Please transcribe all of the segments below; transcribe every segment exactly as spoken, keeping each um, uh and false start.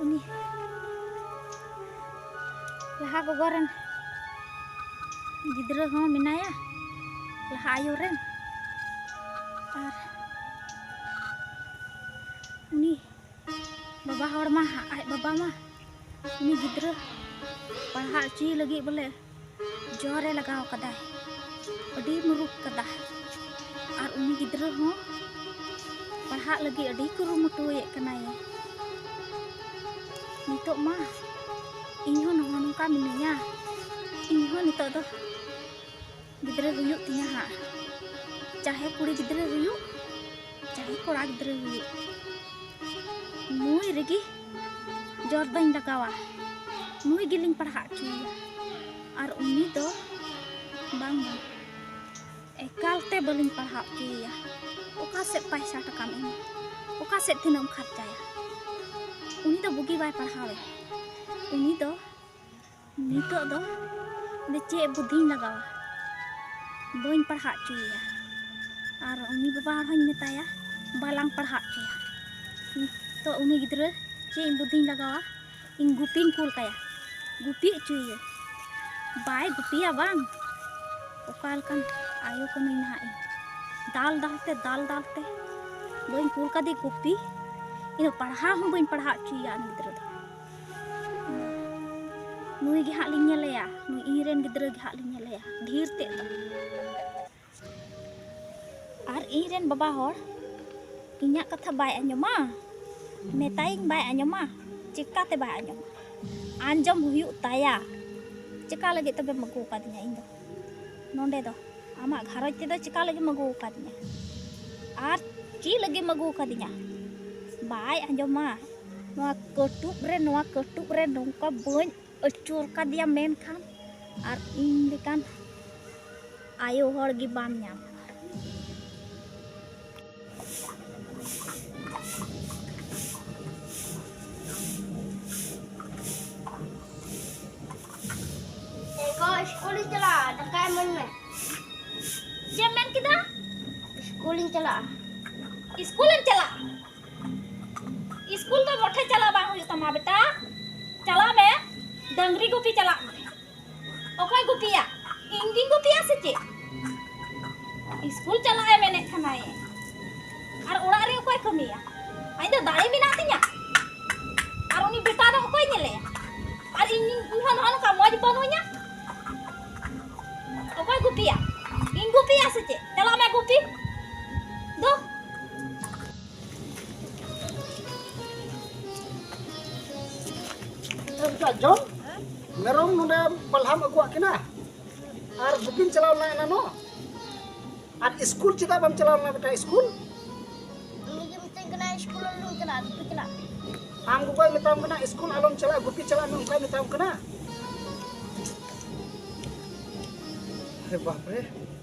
ᱩᱱᱤ ᱞᱟᱦᱟ ᱜᱚᱜᱚ ᱨᱮᱱ ᱜᱤᱫᱽᱨᱟᱹ ᱦᱚᱸ ᱢᱮᱱᱟᱭᱟ, ᱞᱟᱦᱟ ᱟᱭᱳ ᱨᱮᱱ᱾ ᱟᱨ ᱩᱱᱤ ᱵᱟᱵᱟ ᱦᱚᱲ ᱢᱟ, ᱟᱡ ᱵᱟᱵᱟ ᱢᱟ ᱩᱱᱤ ᱜᱤᱫᱽᱨᱟᱹ ᱯᱟᱲᱦᱟᱣ ᱦᱚᱪᱚᱭᱮ ᱞᱟᱹᱜᱤᱫ ᱵᱚᱞᱮ ᱡᱳᱨᱮ ᱞᱟᱜᱟᱣ ᱠᱟᱫᱟᱭ, ᱟᱹᱰᱤ ᱢᱩᱨᱩᱠ ᱠᱟᱫᱟ᱾ ᱟᱨ ᱩᱱᱤ ᱜᱤᱫᱽᱨᱟᱹ ᱦᱚᱸ ᱯᱟᱲᱦᱟᱜ ᱞᱟᱹᱜᱤᱫ ᱟᱹᱰᱤ ᱠᱩᱨᱩᱢᱩᱴᱩᱭᱮᱫ ᱠᱟᱱᱟᱭᱮ᱾ ᱱᱤᱛᱚᱜ ᱢᱟ ᱤᱧ ᱦᱚᱸ ᱱᱚᱜᱼᱚ ᱱᱚᱝᱠᱟ ᱢᱤᱱᱟᱹᱧᱟ, ᱤᱧ ᱦᱚᱸ ᱱᱤᱛᱚᱜ ᱫᱚ ᱜᱤᱫᱽᱨᱟᱹ ᱦᱩᱭᱩᱜ ᱛᱤᱧᱟ ᱦᱟᱸᱜ, ᱪᱟᱦᱮ ᱠᱩᱲᱤ ᱜᱤᱫᱽᱨᱟᱹ ᱦᱩᱭᱩᱜ, ᱪᱟᱦᱮ ᱠᱚᱲᱟ ᱜᱤᱫᱽᱨᱟᱹ ᱦᱩᱭᱩᱜ, ᱱᱩᱭ ᱨᱮᱜᱮ ᱡᱳᱨ ᱫᱚᱧ ᱞᱟᱜᱟᱣᱟ, ᱱᱩᱭ ᱜᱮᱞᱤᱧ ᱯᱟᱲᱦᱟᱜ ᱦᱚᱪᱚᱭᱮᱭᱟ᱾ ᱟᱨ ᱩᱱᱤ ᱫᱚ ᱵᱟᱝ, ᱵᱟᱝ, ᱮᱠᱟᱞ ᱛᱮ ᱵᱟᱹᱞᱤᱧ ᱯᱟᱲᱦᱟᱣ ᱦᱚᱪᱚᱭᱮᱭᱟ᱾ ᱚᱠᱟ ᱥᱮᱫ ᱯᱟᱭᱥᱟ ᱴᱟᱠᱟᱢ ᱮᱢᱟ, ᱚᱠᱟ ᱥᱮᱫ ᱛᱤᱱᱟᱹᱜ ᱮᱢ ᱠᱷᱚᱨᱪᱟᱭᱟ? ᱩᱱᱤ ᱫᱚ ᱵᱩᱜᱤ ᱵᱟᱭ ᱯᱟᱲᱦᱟᱣᱮ, ᱩᱱᱤ ᱫᱚ ᱱᱤᱛᱚᱜ ᱫᱚ ᱪᱮᱫ ᱵᱩᱫᱷᱤᱧ ᱞᱟᱜᱟᱣᱟ? ᱵᱟᱹᱧ ᱯᱟᱲᱦᱟᱣ ᱦᱚᱪᱚᱭᱮᱭᱟ᱾ ᱟᱨ ᱩᱱᱤ ᱵᱟᱵᱟ ᱦᱚᱲ ᱦᱚᱧ ᱢᱮᱛᱟᱭᱟ, ᱵᱟᱞᱟᱝ ᱯᱟᱲᱦᱟᱣ ᱦᱚᱪᱚᱭᱟ᱾ ᱱᱤᱛᱚᱜ ᱩᱱᱤ ᱜᱤᱫᱽᱨᱟᱹ ᱪᱮᱫ ᱤᱧ ᱵᱩᱫᱷᱤᱧ ᱞᱟᱜᱟᱣᱟ? ᱤᱧ ᱜᱩᱯᱤᱧ ᱠᱩᱞ ᱠᱟᱭᱟ, ᱜᱩᱯᱤ ᱦᱚᱪᱚᱭᱮᱭᱟ᱾ ᱵᱟᱭ ᱜᱩᱯᱤᱭᱟ ᱵᱟᱝ? ᱚᱠᱟ ᱞᱮᱠᱟᱱ ᱟᱭᱳ ᱠᱟᱹᱱᱟᱹᱧ ᱱᱟᱦᱟᱜ ᱤᱧ? ᱫᱟᱞ ᱫᱟᱞ ᱛᱮ, ᱫᱟᱞ ᱫᱟᱞ ᱛᱮ ᱵᱟᱹᱧ ᱠᱩᱞ ᱠᱟᱫᱮ ᱜᱩᱯᱤ᱾ ᱤᱧ ᱫᱚ ᱯᱟᱲᱦᱟᱣ ᱦᱚᱸ ᱵᱟᱹᱧ ᱯᱟᱲᱦᱟᱣ ᱦᱚᱪᱚᱭᱮᱭᱟ ᱩᱱᱤ ᱜᱤᱫᱽᱨᱟᱹ ᱫᱚ᱾ ᱱᱩᱭ ᱜᱮ ᱦᱟᱸᱜ ᱞᱤᱧ ᱧᱮᱞᱮᱭᱟ, ᱱᱩᱭ ᱤᱧ ᱨᱮᱱ ᱜᱤᱫᱽᱨᱟᱹ ᱜᱮ ᱦᱟᱸᱜ ᱞᱤᱧ ᱧᱮᱞᱮᱭᱟ ᱰᱷᱮᱨ ᱛᱮᱫ ᱫᱚ᱾ ᱟᱨ ᱤᱧ ᱨᱮᱱ ᱵᱟᱵᱟ ᱦᱚᱲ ᱤᱧᱟᱹᱜ ᱠᱟᱛᱷᱟ ᱵᱟᱭ ᱟᱸᱡᱚᱢᱟ, ᱢᱮᱛᱟᱭᱤᱧ ᱵᱟᱭ ᱟᱸᱡᱚᱢᱟ, ᱪᱮᱠᱟᱛᱮ ᱵᱟᱭ ᱟᱸᱡᱚᱢᱟ? ᱟᱸᱡᱚᱢ ᱦᱩᱭᱩᱜ ᱛᱟᱭᱟ᱾ ᱪᱮᱠᱟ ᱞᱟᱹᱜᱤᱫ ᱛᱚᱵᱮᱢ ᱟᱹᱜᱩ ᱟᱠᱟᱫᱤᱧᱟ ᱤᱧ ᱫᱚ ᱱᱚᱰᱮ ᱫᱚ? ᱟᱢᱟᱜ ᱜᱷᱟᱨᱚᱸᱡᱽ ᱛᱮᱫᱚ ᱪᱮᱠᱟ ᱞᱟᱹᱜᱤᱫ ᱮᱢ ᱟᱹᱜᱩ ᱟᱠᱟᱫᱤᱧᱟ? ᱟᱨ ᱪᱮᱫ ᱞᱟᱹᱜᱤᱫ ᱮᱢ ᱟᱹᱜᱩ ᱟᱠᱟᱫᱤᱧᱟ? ᱵᱟᱭ ᱟᱸᱡᱚᱢᱟ᱾ ᱱᱚᱣᱟ ᱠᱟᱹᱴᱩᱵ ᱨᱮ, ᱱᱚᱣᱟ ᱠᱟᱹᱴᱩᱵ ᱨᱮ ᱱᱚᱝᱠᱟ ᱵᱟᱹᱧ ᱟᱹᱪᱩᱨ ᱠᱟᱫᱮᱭᱟ ᱢᱮᱱᱠᱷᱟᱱ, ᱟᱨ ᱤᱧ ᱞᱮᱠᱟᱱ ᱟᱭᱳ ᱦᱚᱲ ᱜᱮ ᱵᱟᱢ ᱧᱟᱢ ᱠᱚᱣᱟ᱾ ᱮ ᱜᱚ, ᱤᱥᱠᱩᱞᱤᱧ ᱪᱟᱞᱟᱜᱼᱟ, ᱫᱟᱠᱟ ᱤᱢᱟᱹᱧ ᱢᱮ᱾ ᱪᱮᱫ ᱮᱢ ᱢᱮᱱ ᱠᱮᱫᱟ? ᱤᱥᱠᱩᱞᱤᱧ ᱪᱟᱞᱟᱜᱼᱟ᱾ ᱤᱥᱠᱩᱞᱮᱢ ᱪᱟᱞᱟᱜᱼᱟ? ᱤᱥᱠᱩᱞ ᱫᱚ ᱢᱚᱴᱷᱮ ᱪᱟᱞᱟᱜ ᱵᱟᱝ ᱦᱩᱭᱩᱜ ᱛᱟᱢᱟ᱾ ᱵᱮᱴᱟ, ᱪᱟᱞᱟᱜ ᱢᱮ, ᱰᱟᱝᱨᱤ ᱜᱩᱯᱤ ᱪᱟᱞᱟᱜ ᱢᱮ᱾ ᱚᱠᱚᱭ ᱜᱩᱯᱤᱭᱟ? ᱤᱧ ᱜᱤᱧ ᱜᱩᱯᱤᱭᱟ ᱥᱮ ᱪᱮᱫ? ᱤᱥᱠᱩᱞ ᱪᱟᱞᱟᱜ ᱮ ᱢᱮᱱᱮᱫ ᱠᱟᱱᱟᱭ᱾ ᱟᱨ ᱚᱲᱟᱜ ᱨᱮ ᱚᱠᱚᱭ ᱠᱟᱹᱢᱤᱭᱟ? ᱟᱡ ᱫᱚ ᱫᱟᱲᱮ ᱢᱮᱱᱟᱜ ᱛᱤᱧᱟ? ᱟᱨ ᱩᱱᱤ ᱵᱮᱴᱟ ᱫᱚ ᱚᱠᱚᱭ ᱧᱮᱞᱮᱭᱟ? ᱟᱨ ᱤᱧ, ᱤᱧ ᱦᱚᱸ ᱱᱚᱜᱼᱚ ᱱᱚᱝᱠᱟ ᱢᱚᱡᱽ ᱵᱟᱹᱱᱩᱧᱟ᱾ ᱚᱠᱚᱭ ᱜᱩᱯᱤᱭᱟ? ᱤᱧ ᱜᱩᱯᱤᱭᱟ ᱥᱮ ᱪᱮᱫ? ᱪᱟᱞᱟᱜ ᱢᱮ ᱜᱩᱯᱤ ᱫᱚ᱾ ᱮ ᱵᱮᱴᱟ, ᱡᱚᱢ ᱢᱮᱨᱚᱢ ᱱᱚᱰᱮ ᱯᱟᱞᱦᱟᱢ ᱟᱹᱜᱩᱣᱟᱜ ᱠᱤᱱᱟ ᱟᱨ ᱜᱩᱯᱤᱢ ᱪᱟᱞᱟᱣ ᱞᱮᱱᱟ ᱮᱱᱟᱱᱚᱜ? ᱟᱨ ᱤᱥᱠᱩᱞ ᱪᱮᱫᱟᱜ ᱵᱟᱢ ᱪᱟᱞᱟᱣ ᱞᱮᱱᱟ ᱵᱮᱴᱟ ᱤᱥᱠᱩᱞ? ᱩᱱᱤ ᱜᱮ ᱢᱤᱛᱟᱹᱧ ᱠᱟᱱᱟ ᱤᱥᱠᱩᱞ ᱟᱞᱚᱢ ᱪᱟᱞᱟᱜᱼᱟ, ᱜᱩᱯᱤ ᱪᱟᱞᱟᱜ᱾ ᱟᱢ ᱜᱚᱜᱚᱭ ᱢᱮᱛᱟᱢ ᱠᱟᱱᱟ ᱤᱥᱠᱩᱞ ᱟᱞᱚᱢ ᱪᱟᱞᱟᱜᱼᱟ, ᱜᱩᱯᱤ ᱪᱟᱞᱟᱜ ᱢᱮ, ᱚᱱᱠᱟᱭ ᱢᱮᱛᱟᱢ ᱠᱟᱱᱟ? ᱟᱨᱮ ᱵᱟᱯ ᱨᱮ᱾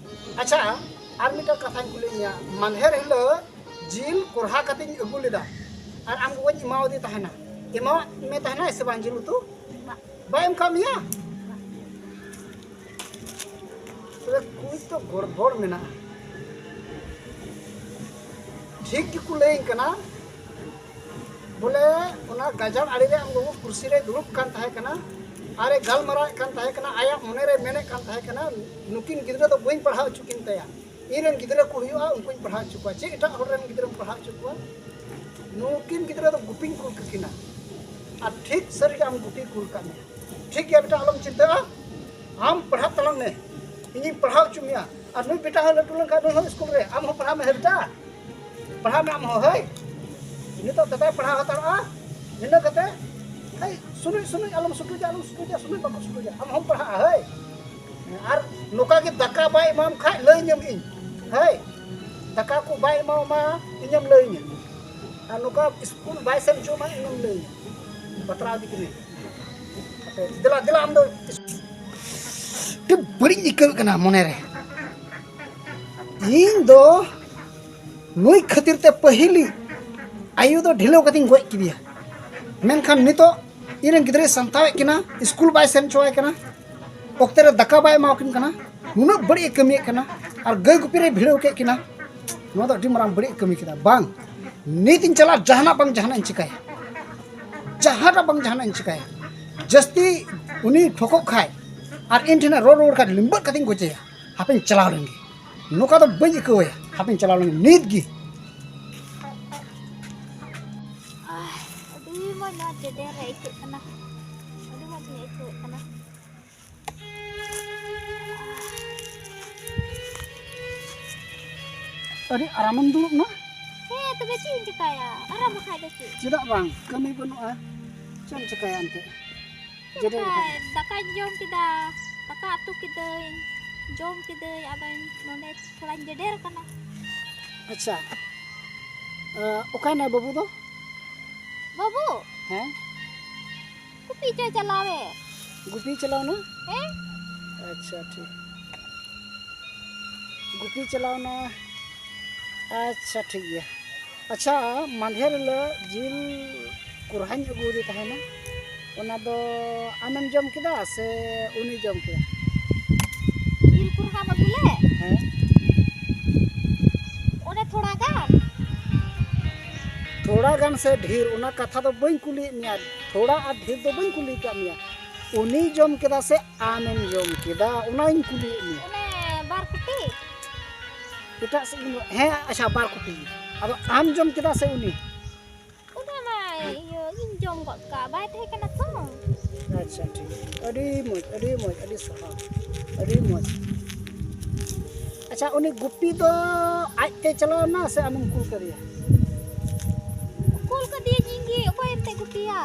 ᱟᱪᱪᱷᱟ, ᱟᱨ ᱢᱤᱫᱴᱟᱝ ᱠᱟᱛᱷᱟᱧ ᱠᱩᱞᱤ ᱢᱮᱭᱟ, ᱢᱟᱱᱦᱮᱨ ᱦᱤᱞᱳᱜ ᱡᱤᱞ ᱠᱚᱨᱦᱟ ᱠᱟᱛᱮᱧ ᱟᱹᱜᱩ ᱞᱮᱫᱟ ᱟᱨ ᱟᱢ ᱜᱚᱜᱚᱧ ᱮᱢᱟᱣᱟᱫᱮ ᱛᱟᱦᱮᱱᱟ, ᱮᱢᱟᱣᱟᱫ ᱢᱮ ᱛᱟᱦᱮᱱᱟᱭ ᱥᱮ ᱵᱟᱝ ᱡᱤᱞ ᱩᱛᱩ? ᱵᱟᱭ ᱮᱢ ᱠᱟᱜ ᱢᱮᱭᱟ? ᱛᱚᱵᱮ ᱠᱩᱪ ᱛᱚ ᱜᱚᱲᱵᱚᱲ ᱢᱮᱱᱟᱜᱼᱟ᱾ ᱴᱷᱤᱠ ᱜᱮᱠᱚ ᱞᱟᱹᱭᱟᱹᱧ ᱠᱟᱱᱟ, ᱵᱚᱞᱮ ᱚᱱᱟ ᱜᱟᱡᱟᱲ ᱟᱲᱮ ᱨᱮ ᱟᱢ ᱜᱚᱜᱚ ᱠᱩᱨᱥᱤ ᱨᱮ ᱫᱩᱲᱩᱵ ᱠᱟᱱ ᱛᱟᱦᱮᱸ ᱠᱟᱱᱟ ᱟᱨᱮ ᱜᱟᱞᱢᱟᱨᱟᱣᱮᱫ ᱠᱟᱱ ᱛᱟᱦᱮᱸ ᱠᱟᱱᱟ, ᱟᱭᱟᱜ ᱢᱚᱱᱮ ᱨᱮ ᱢᱮᱱᱮᱫ ᱠᱟᱱ ᱛᱟᱦᱮᱸ ᱠᱟᱱᱟ, ᱱᱩᱠᱤᱱ ᱜᱤᱫᱽᱨᱟᱹ ᱫᱚ ᱵᱟᱹᱧ ᱯᱟᱲᱦᱟᱣ ᱦᱚᱪᱚ ᱠᱤᱱ ᱛᱟᱭᱟ, ᱤᱧ ᱨᱮᱱ ᱜᱤᱫᱽᱨᱟᱹ ᱠᱚ ᱦᱩᱭᱩᱜᱼᱟ, ᱩᱱᱠᱩᱧ ᱯᱟᱲᱦᱟᱣ ᱦᱚᱪᱚ ᱠᱚᱣᱟ, ᱪᱮᱫ ᱮᱴᱟᱜ ᱦᱚᱲ ᱨᱮᱱ ᱜᱤᱫᱽᱨᱟᱹᱢ ᱯᱟᱲᱦᱟᱣ ᱦᱚᱪᱚ ᱠᱚᱣᱟ? ᱱᱩᱠᱤᱱ ᱜᱤᱫᱽᱨᱟᱹ ᱫᱚ ᱜᱩᱯᱤᱧ ᱠᱩᱞ ᱠᱟᱹᱠᱤᱱᱟ᱾ ᱟᱨ ᱴᱷᱤᱠ ᱥᱟᱹᱨᱤᱜᱮ ᱟᱢ ᱜᱩᱯᱤ ᱠᱩᱞ ᱠᱟᱜ ᱢᱮᱭᱟ᱾ ᱴᱷᱤᱠ ᱜᱮᱭᱟ ᱵᱮᱴᱟ, ᱟᱞᱚᱢ ᱪᱤᱱᱛᱟᱹᱜᱼᱟ, ᱟᱢ ᱯᱟᱲᱦᱟᱜ ᱛᱟᱞᱟᱝ ᱢᱮ, ᱤᱧᱤᱧ ᱯᱟᱲᱦᱟᱣ ᱦᱚᱪᱚ ᱢᱮᱭᱟ᱾ ᱟᱨ ᱱᱩᱭ ᱵᱮᱴᱟ ᱦᱚᱸ ᱞᱟᱹᱴᱩ ᱞᱮᱱᱠᱷᱟᱱ ᱱᱩᱭ ᱦᱚᱸ ᱤᱥᱠᱩᱞ ᱨᱮ, ᱟᱢ ᱦᱚᱸ ᱯᱟᱲᱦᱟᱜ ᱢᱮ, ᱦᱮ ᱵᱮᱴᱟ, ᱯᱟᱲᱦᱟᱜ ᱢᱮ ᱟᱢ ᱦᱚᱸ, ᱦᱳᱭ᱾ ᱱᱤᱛᱚᱜ ᱫᱟᱫᱟᱭ ᱯᱟᱲᱦᱟᱣ ᱦᱟᱛᱟᱲᱚᱜᱼᱟ, ᱤᱱᱟᱹ ᱠᱟᱛᱮ, ᱦᱳᱭ, ᱥᱩᱱᱩᱡ, ᱥᱩᱱᱩᱡ ᱟᱞᱚᱢ ᱥᱩᱴᱩᱡᱟ, ᱟᱞᱚᱢ ᱥᱩᱴᱩᱡᱟ, ᱥᱩᱱᱩᱡ ᱵᱟᱠᱚ ᱥᱩᱴᱩᱡᱟ, ᱟᱢ ᱦᱚᱸᱢ ᱯᱟᱲᱦᱟᱜᱼᱟ, ᱦᱳᱭ᱾ ᱟᱨ ᱱᱚᱝᱠᱟ ᱜᱮ ᱫᱟᱠᱟ ᱵᱟᱭ ᱮᱢᱟᱢ ᱠᱷᱟᱡ ᱞᱟᱹᱭ ᱧᱟᱢ ᱤᱧ, ᱦᱳᱭ᱾ ᱫᱟᱠᱟ ᱠᱚ ᱵᱟᱭ ᱮᱢᱟᱢᱟ, ᱤᱧᱮᱢ ᱞᱟᱹᱭ ᱧᱟ᱾ ᱟᱨ ᱱᱚᱝᱠᱟ ᱤᱥᱠᱩᱞ ᱵᱟᱭ ᱥᱮᱱ ᱦᱚᱪᱚᱣᱟᱢᱟ, ᱤᱧᱮᱢ ᱞᱟᱹᱭ ᱧᱟ᱾ ᱵᱟᱛᱨᱟᱣ ᱤᱫᱤ ᱠᱟᱹᱱᱟᱹᱧ᱾ ᱫᱮᱞᱟ, ᱫᱮᱞᱟ, ᱟᱢ ᱫᱚ᱾ ᱟᱹᱰᱤ ᱵᱟᱹᱲᱤᱡ ᱟᱹᱭᱠᱟᱹᱜ ᱠᱟᱱᱟ ᱢᱚᱱᱮ ᱨᱮ᱾ ᱤᱧ ᱫᱚ ᱱᱩᱭ ᱠᱷᱟᱹᱛᱤᱨ ᱛᱮ ᱯᱟᱹᱦᱤᱞᱤᱡ ᱟᱭᱳ ᱫᱚ ᱰᱷᱤᱞᱟᱹᱣ ᱠᱟᱛᱮᱧ ᱜᱚᱡ ᱠᱮᱫᱮᱭᱟ, ᱢᱮᱱᱠᱷᱟᱱ ᱱᱤᱛᱚᱜ ᱤᱧ ᱨᱮᱱ ᱜᱤᱫᱽᱨᱟᱹᱭ ᱥᱟᱱᱛᱟᱣᱮᱫ ᱠᱤᱱᱟ, ᱤᱥᱠᱩᱞ ᱵᱟᱭ ᱥᱮᱱ ᱦᱚᱪᱚᱣᱟᱭ ᱠᱟᱱᱟ, ᱚᱠᱛᱮ ᱨᱮ ᱫᱟᱠᱟ ᱵᱟᱭ ᱮᱢᱟᱣᱟᱠᱤᱱ ᱠᱟᱱᱟ, ᱱᱩᱱᱟᱹᱜ ᱵᱟᱹᱲᱤᱡ ᱮ ᱠᱟᱹᱢᱤᱭᱮᱫ ᱠᱟᱱᱟ, ᱟᱨ ᱜᱟᱹᱭ ᱜᱩᱯᱤ ᱨᱮᱭ ᱵᱷᱤᱲᱟᱹᱣ ᱠᱮᱫ ᱠᱤᱱᱟ᱾ ᱱᱚᱣᱟ ᱫᱚ ᱟᱹᱰᱤ ᱢᱟᱨᱟᱝ ᱵᱟᱹᱲᱤᱡ ᱮ ᱠᱟᱹᱢᱤ ᱠᱮᱫᱟ᱾ ᱵᱟᱝ, ᱱᱤᱛ ᱤᱧ ᱪᱟᱞᱟᱜ, ᱡᱟᱦᱟᱱᱟᱜ ᱵᱟᱝ ᱡᱟᱦᱟᱱᱟᱜ ᱤᱧ ᱪᱤᱠᱟᱹᱭᱟ᱾ ᱡᱟᱦᱟᱸᱴᱟᱜ ᱵᱟᱝ ᱡᱟᱦᱟᱱᱟᱜ ᱤᱧ ᱪᱤᱠᱟᱹᱭᱟ᱾ ᱡᱟᱹᱥᱛᱤ ᱩᱱᱤ ᱴᱷᱚᱠᱚᱜ ᱠᱷᱟᱡ ᱟᱨ ᱤᱧ ᱴᱷᱮᱱᱮ ᱨᱚᱲ ᱨᱩᱣᱟᱹᱲ ᱠᱷᱟᱡ ᱞᱤᱢᱵᱟᱹᱜ ᱠᱟᱛᱮᱧ ᱜᱚᱡᱮᱭᱟ᱾ ᱦᱟᱯᱮᱧ ᱪᱟᱞᱟᱣ ᱞᱮᱱ ᱜᱮ, ᱱᱚᱝᱠᱟ ᱫᱚ ᱵᱟᱹᱧ ᱟᱹᱭᱠᱟᱹᱣᱟᱭᱟ᱾ ᱦᱟᱯᱮᱧ ᱪᱟᱞᱟᱣ ᱞᱮᱱ ᱜᱮ ᱱᱤᱛ ᱜᱮ᱾ ᱟᱦ, ᱟᱹᱰᱤ ᱢᱚᱡᱽ ᱱᱚᱣᱟ ᱪᱮᱰᱮ ᱨᱮ ᱟᱹᱭᱠᱟᱹᱜ ᱠᱟᱱᱟ, ᱟᱹᱰᱤ ᱢᱚᱡᱽ ᱤᱧ ᱟᱹᱭᱠᱟᱹᱣᱮᱫ ᱠᱟᱱᱟ᱾ ᱟᱹᱰᱤ ᱟᱨᱟᱢᱮᱢ ᱫᱩᱲᱩᱵ ᱱᱟ? ᱦᱮᱸ, ᱛᱚᱵᱮ ᱪᱮᱫ ᱤᱧ ᱪᱤᱠᱟᱹᱭᱟ? ᱟᱨᱟᱢ ᱵᱟᱠᱷᱟᱡ ᱫᱚ ᱪᱮᱫ? ᱪᱮᱫᱟᱜ ᱵᱟᱝ? ᱠᱟᱹᱢᱤ ᱵᱟᱹᱱᱩᱜᱼᱟ, ᱪᱮᱫ ᱮᱢ ᱪᱤᱠᱟᱹᱭᱟ ᱮᱱᱛᱮ? ᱪᱮᱫ ᱡᱮᱰᱮᱨ ᱞᱮᱠᱟ? ᱠᱟᱱᱟ᱾ ᱫᱟᱠᱟᱧ ᱡᱚᱢ ᱠᱮᱫᱟ, ᱫᱟᱠᱟ ᱩᱛᱩ ᱠᱤᱫᱟᱹᱧ, ᱡᱚᱢ ᱠᱤᱫᱟᱹᱧ, ᱟᱫᱚᱧ ᱱᱚᱰᱮ ᱛᱷᱚᱲᱟᱧ ᱡᱮᱰᱮᱨ ᱠᱟᱱᱟ᱾ ᱟᱪᱪᱷᱟ, ᱮ, ᱚᱠᱟᱭᱱᱟᱭ ᱵᱟᱹᱵᱩ ᱫᱚ? ᱵᱟᱹᱵᱩ? ᱦᱮᱸ? ᱜᱩᱯᱤ ᱪᱚᱭ ᱪᱟᱞᱟᱣᱮ᱾ ᱜᱩᱯᱤ ᱪᱟᱞᱟᱣᱱᱟ? ᱦᱮᱸ? ᱟᱪᱪᱷᱟ, ᱴᱷᱤᱠ᱾ ᱜᱩᱯᱤ ᱪᱟᱞᱟᱣᱱᱟ᱾ ᱟᱪᱪᱷᱟ, ᱴᱷᱤᱠ ᱜᱮᱭᱟ᱾ ᱟᱪᱪᱷᱟ, ᱢᱟᱫᱷᱮᱨ ᱦᱤᱞᱳᱜ ᱡᱤᱞ ᱠᱚᱨᱦᱟᱧ ᱟᱹᱜᱩᱣᱟᱫᱮ ᱛᱟᱦᱮᱱᱟ, ᱚᱱᱟ ᱫᱚ ᱟᱢᱮᱢ ᱡᱚᱢ ᱠᱮᱫᱟ ᱥᱮ ᱩᱱᱤ ᱡᱚᱢ ᱠᱮᱫᱟ? ᱡᱤᱞ ᱠᱚᱨᱦᱟᱢ ᱟᱹᱜᱩ ᱞᱮᱫ? ᱦᱮᱸ᱾ ᱚᱸᱰᱮ ᱛᱷᱚᱲᱟ ᱜᱟᱱ? ᱛᱷᱚᱲᱟ ᱜᱟᱱ ᱥᱮ ᱰᱷᱮᱨ, ᱚᱱᱟ ᱠᱟᱛᱷᱟ ᱫᱚ ᱵᱟᱹᱧ ᱠᱩᱞᱤᱭᱮᱫ ᱢᱮᱭᱟ᱾ ᱛᱷᱚᱲᱟ ᱟᱨ ᱰᱷᱮᱨ ᱫᱚ ᱵᱟᱹᱧ ᱠᱩᱞᱤ ᱟᱠᱟᱫ ᱢᱮᱭᱟ᱾ ᱩᱱᱤ ᱡᱚᱢ ᱠᱮᱫᱟ ᱥᱮ ᱟᱢᱮᱢ ᱡᱚᱢ ᱠᱮᱫᱟ, ᱚᱱᱟᱧ ᱠᱩᱞᱤᱭᱮᱫ ᱢᱮᱭᱟ᱾ ᱚᱱᱮ ᱵᱟᱨ ᱠᱩᱴᱤ? ᱮᱴᱟᱜ ᱥᱮᱫ ᱤᱧ, ᱦᱮᱸ, ᱟᱪᱪᱷᱟ, ᱵᱟᱨ ᱠᱩᱴᱤ᱾ ᱟᱫᱚ ᱟᱢ ᱡᱚᱢ ᱠᱮᱫᱟ ᱥᱮ ᱩᱱᱤ? ᱚᱱᱟ ᱢᱟ ᱤᱭᱟᱹ, ᱤᱧ ᱡᱚᱢ ᱜᱚᱫ ᱠᱟᱜᱼᱟ, ᱵᱟᱭ ᱛᱟᱦᱮᱸ ᱠᱟᱱᱟ ᱛᱚ᱾ ᱟᱪᱪᱷᱟ, ᱴᱷᱤᱠ᱾ ᱟᱹᱰᱤ ᱢᱚᱡᱽ, ᱟᱹᱰᱤ ᱢᱚᱡᱽ, ᱟᱹᱰᱤ ᱥᱟᱨᱦᱟᱣ, ᱟᱹᱰᱤ ᱢᱚᱡᱽ᱾ ᱟᱪᱪᱷᱟ, ᱩᱱᱤ ᱜᱩᱯᱤ ᱫᱚ ᱟᱡᱛᱮ ᱪᱟᱞᱟᱣ ᱮᱱᱟ ᱥᱮ ᱟᱢᱮᱢ ᱠᱩᱞ ᱠᱟᱫᱮᱭᱟ? ᱠᱩᱞ ᱠᱟᱫᱮᱭᱟᱹᱧ ᱤᱧ ᱜᱮ, ᱚᱠᱚᱭ ᱮᱱᱛᱮ ᱜᱩᱯᱤᱭᱟ?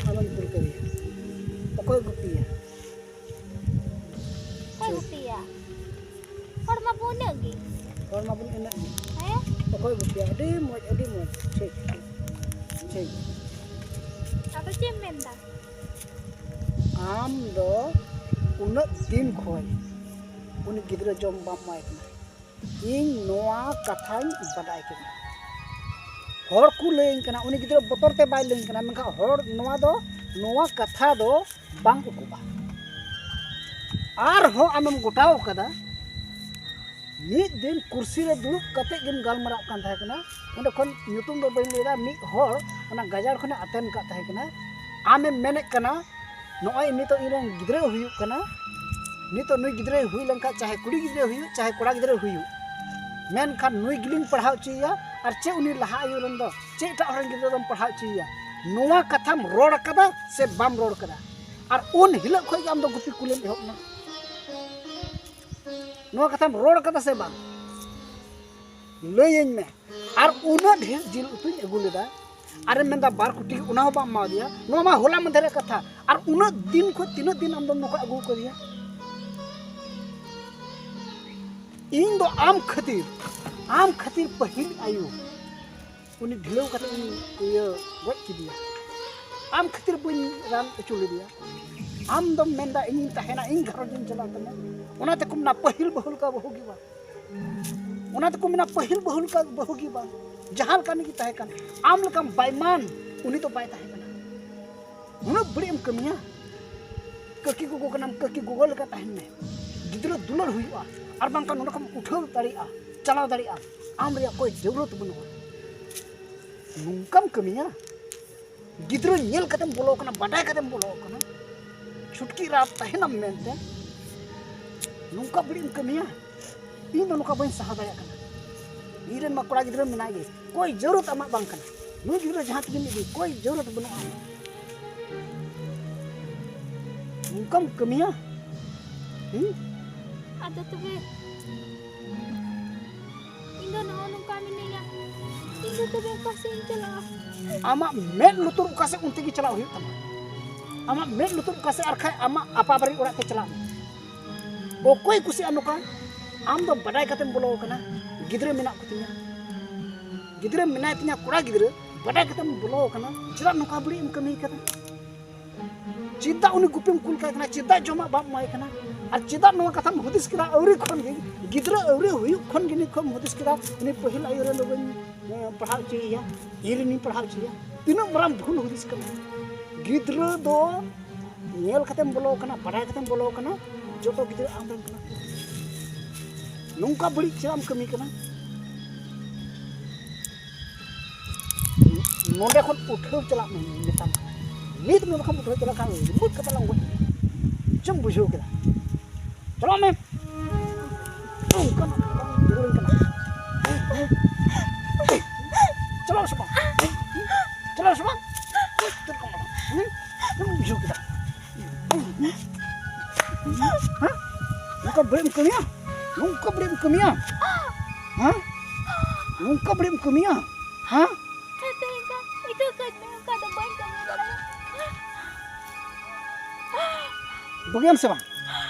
ᱟᱢᱮᱢ ᱠᱩᱞ ᱠᱟᱫᱮᱭᱟ? ᱚᱠᱚᱭ ᱜᱩᱯᱤᱭᱟ? ᱚᱠᱚᱭ ᱴᱷᱤᱠ᱾ ᱜᱩᱯᱤᱭᱟ? ᱦᱚᱲ ᱢᱟᱵᱚ ᱩᱱᱟᱹᱜ ᱜᱮ᱾ ᱦᱚᱲ ᱢᱟᱵᱚᱱ ᱤᱱᱟᱹᱜ ᱜᱮ᱾ ᱦᱮᱸ? ᱚᱠᱚᱭ ᱜᱩᱯᱤᱭᱟ? ᱟᱹᱰᱤ ᱢᱚᱡᱽ, ᱟᱹᱰᱤ ᱢᱚᱡᱽ᱾ ᱴᱷᱤᱠ, ᱴᱷᱤᱠ, ᱴᱷᱤᱠ᱾ ᱟᱫᱚ ᱪᱮᱫ ᱮᱢ ᱢᱮᱱᱫᱟ? ᱟᱢ ᱫᱚ ᱩᱱᱟᱹᱜ ᱫᱤᱱ ᱠᱷᱚᱱ ᱩᱱᱤ ᱜᱤᱫᱽᱨᱟᱹ ᱡᱚᱢ ᱵᱟᱢ ᱮᱢᱟᱭ ᱠᱟᱱᱟ᱾ ᱤᱧ ᱱᱚᱣᱟ ᱠᱟᱛᱷᱟᱧ ᱵᱟᱰᱟᱭ ᱠᱮᱫᱟ᱾ ᱦᱚᱲ ᱠᱚ ᱞᱟᱹᱭᱟᱹᱧ ᱠᱟᱱᱟ, ᱩᱱᱤ ᱜᱤᱫᱽᱨᱟᱹ ᱵᱚᱛᱚᱨ ᱛᱮ ᱵᱟᱭ ᱞᱟᱹᱭᱟᱹᱧ ᱠᱟᱱᱟ, ᱢᱮᱱᱠᱷᱟᱱ ᱦᱚᱲ ᱱᱚᱣᱟ ᱫᱚ, ᱱᱚᱣᱟ ᱠᱟᱛᱷᱟ ᱫᱚ ᱵᱟᱝ ᱩᱠᱩᱜᱼᱟ᱾ ᱟᱨᱦᱚᱸ ᱟᱢᱮᱢ ᱜᱚᱴᱟᱣ ᱠᱟᱫᱟ, ᱢᱤᱫ ᱫᱤᱱ ᱠᱩᱨᱥᱤ ᱨᱮ ᱫᱩᱲᱩᱵ ᱠᱟᱛᱮ ᱜᱮᱢ ᱜᱟᱞᱢᱟᱨᱟᱜ ᱠᱟᱱ ᱛᱟᱦᱮᱸ ᱠᱟᱱᱟ᱾ ᱚᱸᱰᱮ ᱠᱷᱚᱱ ᱧᱩᱛᱩᱢ ᱫᱚ ᱵᱟᱹᱧ ᱞᱟᱹᱭᱫᱟ, ᱢᱤᱫ ᱦᱚᱲ ᱚᱱᱟ ᱜᱟᱡᱟᱲ ᱠᱷᱚᱱᱮ ᱟᱛᱮᱱ ᱠᱟᱜ ᱛᱟᱦᱮᱸ ᱠᱟᱱᱟ᱾ ᱟᱢᱮᱢ ᱢᱮᱱᱮᱫ ᱠᱟᱱᱟ, ᱱᱚᱜᱼᱚᱭ ᱱᱤᱛᱚᱜ ᱤᱧᱨᱮᱱ ᱜᱤᱫᱽᱨᱟᱹ ᱦᱩᱭᱩᱜ ᱠᱟᱱᱟ, ᱱᱤᱛᱚᱜ ᱱᱩᱭ ᱜᱤᱫᱽᱨᱟᱹᱭ ᱦᱩᱭ ᱞᱮᱱᱠᱷᱟᱱ, ᱪᱟᱦᱮ ᱠᱩᱲᱤ ᱜᱤᱫᱽᱨᱟᱹ ᱦᱩᱭᱩᱜ, ᱪᱟᱦᱮ ᱠᱚᱲᱟ ᱜᱤᱫᱽᱨᱟᱹ ᱦᱩᱭᱩᱜ, ᱢᱮᱱᱠᱷᱟᱱ ᱱᱩᱭ ᱜᱮᱞᱤᱧ ᱯᱟᱲᱦᱟᱣ ᱦᱚᱪᱚᱭᱮᱭᱟ᱾ ᱟᱨ ᱪᱮᱫ ᱩᱱᱤ ᱞᱟᱦᱟ ᱟᱭᱩ ᱨᱮᱱ ᱫᱚ ᱪᱮᱫ ᱮᱴᱟᱜ ᱦᱚᱲ ᱨᱮᱱ ᱜᱤᱫᱽᱨᱟᱹ ᱫᱚᱢ ᱯᱟᱲᱦᱟᱣ ᱦᱚᱪᱚᱭᱮᱭᱟ? ᱱᱚᱣᱟ ᱠᱟᱛᱷᱟᱢ ᱨᱚᱲ ᱠᱟᱫᱟ ᱥᱮ ᱵᱟᱢ ᱨᱚᱲ ᱠᱟᱫᱟ? ᱟᱨ ᱩᱱ ᱦᱤᱞᱳᱜ ᱠᱷᱚᱱ ᱜᱮ ᱟᱢ ᱫᱚ ᱜᱩᱯᱤ ᱠᱩᱞᱮᱢ ᱮᱦᱚᱵ ᱮᱱᱟ᱾ ᱱᱚᱣᱟ ᱠᱟᱛᱷᱟᱢ ᱨᱚᱲ ᱠᱟᱫᱟ ᱥᱮ ᱵᱟᱝ? ᱞᱟᱹᱭᱟᱹᱧ ᱢᱮ᱾ ᱟᱨ ᱩᱱᱟᱹᱜ ᱰᱷᱮᱨ ᱡᱤᱞ ᱩᱛᱩᱧ ᱟᱹᱜᱩ ᱞᱮᱫᱟ, ᱟᱨᱮᱢ ᱢᱮᱱᱫᱟ ᱵᱟᱨ ᱠᱩᱴᱤ, ᱚᱱᱟ ᱦᱚᱸ ᱵᱟᱢ ᱮᱢᱟᱣᱟᱫᱮᱭᱟ᱾ ᱱᱚᱣᱟ ᱢᱟ ᱦᱚᱞᱟ ᱢᱟᱫᱷᱮᱨ ᱨᱮᱭᱟᱜ ᱠᱟᱛᱷᱟ᱾ ᱟᱨ ᱩᱱᱟᱹᱜ ᱫᱤᱱ ᱠᱷᱚᱱ ᱛᱤᱱᱟᱹᱜ ᱫᱤᱱ ᱟᱢ ᱫᱚᱢ ᱱᱚᱝᱠᱟ ᱟᱹᱜᱩ ᱟᱠᱟᱫᱮᱭᱟ? ᱤᱧ ᱫᱚ ᱟᱢ ᱠᱷᱟᱹᱛᱤᱨ, ᱟᱢ ᱠᱷᱟᱹᱛᱤᱨ ᱯᱟᱹᱦᱤᱞ ᱟᱭᱳ ᱩᱱᱤ ᱰᱷᱤᱞᱟᱹᱣ ᱠᱟᱛᱮ ᱤᱧ ᱤᱭᱟᱹ ᱜᱚᱡ ᱠᱮᱫᱮᱭᱟ᱾ ᱟᱢ ᱠᱷᱟᱹᱛᱤᱨ ᱵᱟᱹᱧ ᱨᱟᱱ ᱦᱚᱪᱚ ᱞᱮᱫᱮᱭᱟ᱾ ᱟᱢ ᱫᱚᱢ ᱢᱮᱱᱫᱟ ᱤᱧᱤᱧ ᱛᱟᱦᱮᱱᱟ, ᱤᱧ ᱜᱷᱟᱨᱚᱸᱡᱽ ᱤᱧ ᱪᱟᱞᱟᱣ ᱛᱟᱢᱟ᱾ ᱚᱱᱟ ᱛᱮᱠᱚ ᱢᱮᱱᱟ ᱯᱟᱹᱦᱤᱞ ᱵᱟᱹᱦᱩ ᱞᱮᱠᱟ ᱵᱟᱹᱦᱩ ᱜᱮ ᱵᱟᱝ᱾ ᱚᱱᱟ ᱛᱮᱠᱚ ᱢᱮᱱᱟ ᱯᱟᱹᱦᱤᱞ ᱵᱟᱹᱦᱩ ᱞᱮᱠᱟ ᱵᱟᱹᱦᱩ ᱜᱮ ᱵᱟᱝ᱾ ᱡᱟᱦᱟᱸ ᱞᱮᱠᱟᱱ ᱜᱮ ᱛᱟᱦᱮᱸ ᱠᱟᱱ, ᱟᱢ ᱞᱮᱠᱟᱱ ᱵᱟᱭᱢᱟᱱ ᱩᱱᱤ ᱫᱚ ᱵᱟᱭ ᱛᱟᱦᱮᱸ ᱠᱟᱱᱟ᱾ ᱩᱱᱟᱹᱜ ᱵᱟᱹᱲᱤᱡ ᱮᱢ ᱠᱟᱹᱢᱤᱭᱟ? ᱠᱟᱹᱠᱤ ᱜᱚᱜᱚ ᱠᱟᱱᱟᱢ, ᱠᱟᱹᱠᱤ ᱜᱚᱜᱚ ᱞᱮᱠᱟ ᱛᱟᱦᱮᱱ ᱢᱮ᱾ ᱜᱤᱫᱽᱨᱟᱹ ᱫᱩᱞᱟᱹᱲ ᱦᱩᱭᱩᱜᱼᱟ, ᱟᱨ ᱵᱟᱝᱠᱷᱟᱱ ᱱᱚᱰᱮ ᱠᱷᱚᱱ ᱩᱴᱷᱟᱹᱣ ᱫᱟᱲᱮᱭᱟᱜᱼᱟ, ᱪᱟᱞᱟᱣ ᱫᱟᱲᱮᱭᱟᱜᱼᱟ᱾ ᱟᱢ ᱨᱮᱭᱟᱜ ᱠᱳᱭ ᱡᱟᱹᱨᱩᱨᱟᱛ ᱵᱟᱹᱱᱩᱜᱼᱟ᱾ ᱱᱚᱝᱠᱟᱢ ᱠᱟᱹᱢᱤᱭᱟ? ᱜᱤᱫᱽᱨᱟᱹ ᱧᱮᱞ ᱠᱟᱛᱮᱢ ᱵᱚᱞᱚ ᱠᱟᱱᱟ, ᱵᱟᱰᱟᱭ ᱠᱟᱛᱮᱢ ᱵᱚᱞᱚ ᱠᱟᱱᱟ, ᱪᱷᱩᱴᱠᱤ ᱨᱟᱛ ᱛᱟᱦᱮᱱᱟᱢ ᱢᱮᱱᱛᱮ ᱱᱚᱝᱠᱟ ᱵᱟᱹᱲᱤᱡ ᱮᱢ ᱠᱟᱹᱢᱤᱭᱟ? ᱤᱧ ᱫᱚ ᱱᱚᱝᱠᱟ ᱵᱟᱹᱧ ᱥᱟᱦᱟᱣ ᱫᱟᱲᱮᱭᱟᱜ ᱠᱟᱱᱟ᱾ ᱤᱧ ᱨᱮᱱ ᱢᱟ ᱠᱚᱲᱟ ᱜᱤᱫᱽᱨᱟᱹ ᱢᱮᱱᱟᱭ ᱜᱮ, ᱠᱳᱭ ᱡᱟᱹᱨᱩᱨᱟᱛ ᱟᱢᱟᱜ ᱵᱟᱝ ᱠᱟᱱᱟ᱾ ᱱᱩᱭ ᱜᱤᱫᱽᱨᱟᱹ ᱡᱟᱦᱟᱸ ᱛᱤᱱᱟᱹᱜ ᱤᱫᱤ, ᱠᱳᱭ ᱡᱟᱹᱨᱩᱨᱟᱛ ᱵᱟᱹᱱᱩᱜᱼᱟ᱾ ᱱᱚᱝᱠᱟᱢ ᱠᱟᱹᱢᱤᱭᱟ? ᱦᱩᱸ? ᱟᱫᱚ ᱛᱚᱵᱮ ᱤᱧ ᱫᱚ ᱱᱚᱜᱼᱚ ᱱᱚᱝᱠᱟ ᱢᱤᱱᱟᱹᱧᱟ, ᱤᱧ ᱫᱚ ᱛᱚᱵᱮ ᱚᱠᱟ ᱥᱮᱫ ᱤᱧ ᱪᱟᱞᱟᱜᱼᱟ? ᱟᱢᱟᱜ ᱢᱮᱫ ᱞᱩᱛᱩᱨ ᱚᱠᱟ ᱥᱮᱫ, ᱚᱱᱛᱮ ᱜᱮ ᱪᱟᱞᱟᱜ ᱦᱩᱭᱩᱜ ᱛᱟᱢᱟ᱾ ᱟᱢᱟᱜ ᱢᱮᱫ ᱞᱩᱛᱩᱨ ᱚᱠᱟ ᱥᱮᱫ, ᱟᱨ ᱠᱷᱟᱡ ᱟᱢᱟᱜ ᱟᱯᱟ ᱵᱟᱨᱮ ᱚᱲᱟᱜ ᱛᱮ ᱪᱟᱞᱟᱜ ᱢᱮ᱾ ᱚᱠᱚᱭ ᱠᱩᱥᱤᱜᱼᱟ ᱱᱚᱝᱠᱟ? ᱟᱢ ᱫᱚ ᱵᱟᱰᱟᱭ ᱠᱟᱛᱮᱢ ᱵᱚᱞᱚ ᱟᱠᱟᱱᱟ, ᱜᱤᱫᱽᱨᱟᱹ ᱢᱮᱱᱟᱜ ᱠᱚᱛᱤᱧᱟ, ᱜᱤᱫᱽᱨᱟᱹ ᱢᱮᱱᱟᱭ ᱛᱤᱧᱟ, ᱠᱚᱲᱟ ᱜᱤᱫᱽᱨᱟᱹ, ᱵᱟᱰᱟᱭ ᱠᱟᱛᱮᱢ ᱵᱚᱞᱚ ᱟᱠᱟᱱᱟ, ᱪᱮᱫᱟᱜ ᱱᱚᱝᱠᱟ ᱵᱟᱹᱲᱤᱡ ᱮᱢ ᱠᱟᱹᱢᱤ ᱠᱟᱫᱟ? ᱪᱮᱫᱟᱜ ᱩᱱᱤ ᱜᱩᱯᱤᱢ ᱠᱩᱞ ᱠᱟᱭ ᱠᱟᱱᱟ? ᱪᱮᱫᱟᱜ ᱡᱚᱢᱟᱜ ᱵᱟᱢ ᱮᱢᱟᱭ ᱠᱟᱱᱟ? ᱟᱨ ᱪᱮᱫᱟᱜ ᱱᱚᱣᱟ ᱠᱟᱛᱷᱟᱢ ᱦᱩᱫᱤᱥ ᱠᱮᱫᱟ ᱟᱹᱣᱨᱤ ᱠᱷᱚᱱ ᱜᱮ? ᱜᱤᱫᱽᱨᱟᱹ ᱟᱹᱣᱨᱤ ᱦᱩᱭᱩᱜ ᱠᱷᱚᱱ ᱜᱮ ᱱᱤᱛ ᱠᱷᱚᱱ ᱦᱩᱫᱤᱥ ᱠᱮᱫᱟ, ᱩᱱᱤ ᱯᱟᱹᱦᱤᱞ ᱟᱭᱳ ᱨᱮᱱ ᱫᱚ ᱵᱟᱹᱧ, ᱮ, ᱯᱟᱲᱦᱟᱣ ᱦᱚᱪᱚᱭᱮᱭᱟ, ᱤᱧ ᱨᱮᱱᱤᱧ ᱯᱟᱲᱦᱟᱣ ᱦᱚᱪᱚᱭᱮᱭᱟ᱾ ᱛᱤᱱᱟᱹᱜ ᱢᱟᱨᱟᱝ ᱵᱷᱩᱞ ᱦᱩᱫᱤᱥ ᱠᱟᱱᱟ᱾ ᱜᱤᱫᱽᱨᱟᱹ ᱫᱚ ᱧᱮᱞ ᱠᱟᱛᱮᱢ ᱵᱚᱞᱚ ᱟᱠᱟᱱᱟ, ᱵᱟᱰᱟᱭ ᱠᱟᱛᱮᱢ ᱵᱚᱞᱚ ᱟᱠᱟᱱᱟ, ᱡᱚᱛᱚ ᱜᱤᱫᱽᱨᱟᱹ ᱟᱢ ᱨᱮᱱ ᱠᱟᱱᱟ ᱠᱚ᱾ ᱱᱚᱝᱠᱟ ᱵᱟᱹᱲᱤᱡ ᱪᱮᱫᱟᱜ ᱮᱢ ᱠᱟᱹᱢᱤ ᱠᱟᱱᱟ? ᱱᱚᱰᱮ ᱠᱷᱚᱱ ᱩᱴᱷᱟᱹᱣ ᱪᱟᱞᱟᱜ ᱢᱮ, ᱢᱮᱛᱟᱢ ᱠᱟᱱᱟ᱾ ᱱᱤᱛ ᱱᱚᱰᱮ ᱠᱷᱚᱱ ᱩᱴᱷᱟᱹᱣ ᱪᱟᱞᱟᱜ ᱠᱷᱟᱱ ᱞᱩᱵᱩᱜ ᱠᱟᱛᱮ ᱞᱟᱝ ᱜᱚᱡ ᱢᱮᱭᱟ᱾ ᱪᱮᱫ ᱮᱢ ᱵᱩᱡᱷᱟᱹᱣ ᱠᱮᱫᱟ? ᱪᱟᱞᱟᱜ ᱢᱮ᱾ ᱚᱱᱠᱟᱱᱟᱜ ᱵᱟᱝ ᱫᱩᱲᱩᱵ ᱠᱟᱱᱟ᱾ ᱪᱟᱞᱟᱜ ᱥᱮ ᱵᱟᱝ? ᱪᱟᱞᱟᱜ ᱥᱮ ᱵᱟᱝ? ᱦᱩᱸ? ᱪᱮᱫ ᱮᱢ ᱵᱩᱡᱷᱟᱹᱣ ᱠᱮᱫᱟ? ᱦᱮᱸ? ᱱᱚᱝᱠᱟ ᱵᱟᱹᱲᱤᱡ ᱮᱢ ᱠᱟᱹᱢᱤᱭᱟ? ᱱᱚᱝᱠᱟ ᱵᱟᱹᱲᱤᱡ ᱮᱢ ᱠᱟᱹᱢᱤᱭᱟ? ᱦᱮᱸ? ᱱᱚᱝᱠᱟ ᱵᱟᱹᱲᱤᱡ ᱮᱢ ᱠᱟᱹᱢᱤᱭᱟ? ᱦᱮᱸ? ᱛᱟᱛᱮ ᱤᱧ ᱫᱚ ᱤᱠᱟᱹ ᱠᱟᱹᱧ ᱢᱮ, ᱚᱱᱠᱟ ᱫᱚ ᱵᱟᱹᱧ ᱠᱟᱹᱢᱤ ᱵᱟᱲᱟᱭᱟ᱾ ᱵᱟᱹᱜᱤᱭᱟᱢ ᱥᱮ ᱵᱟᱝ?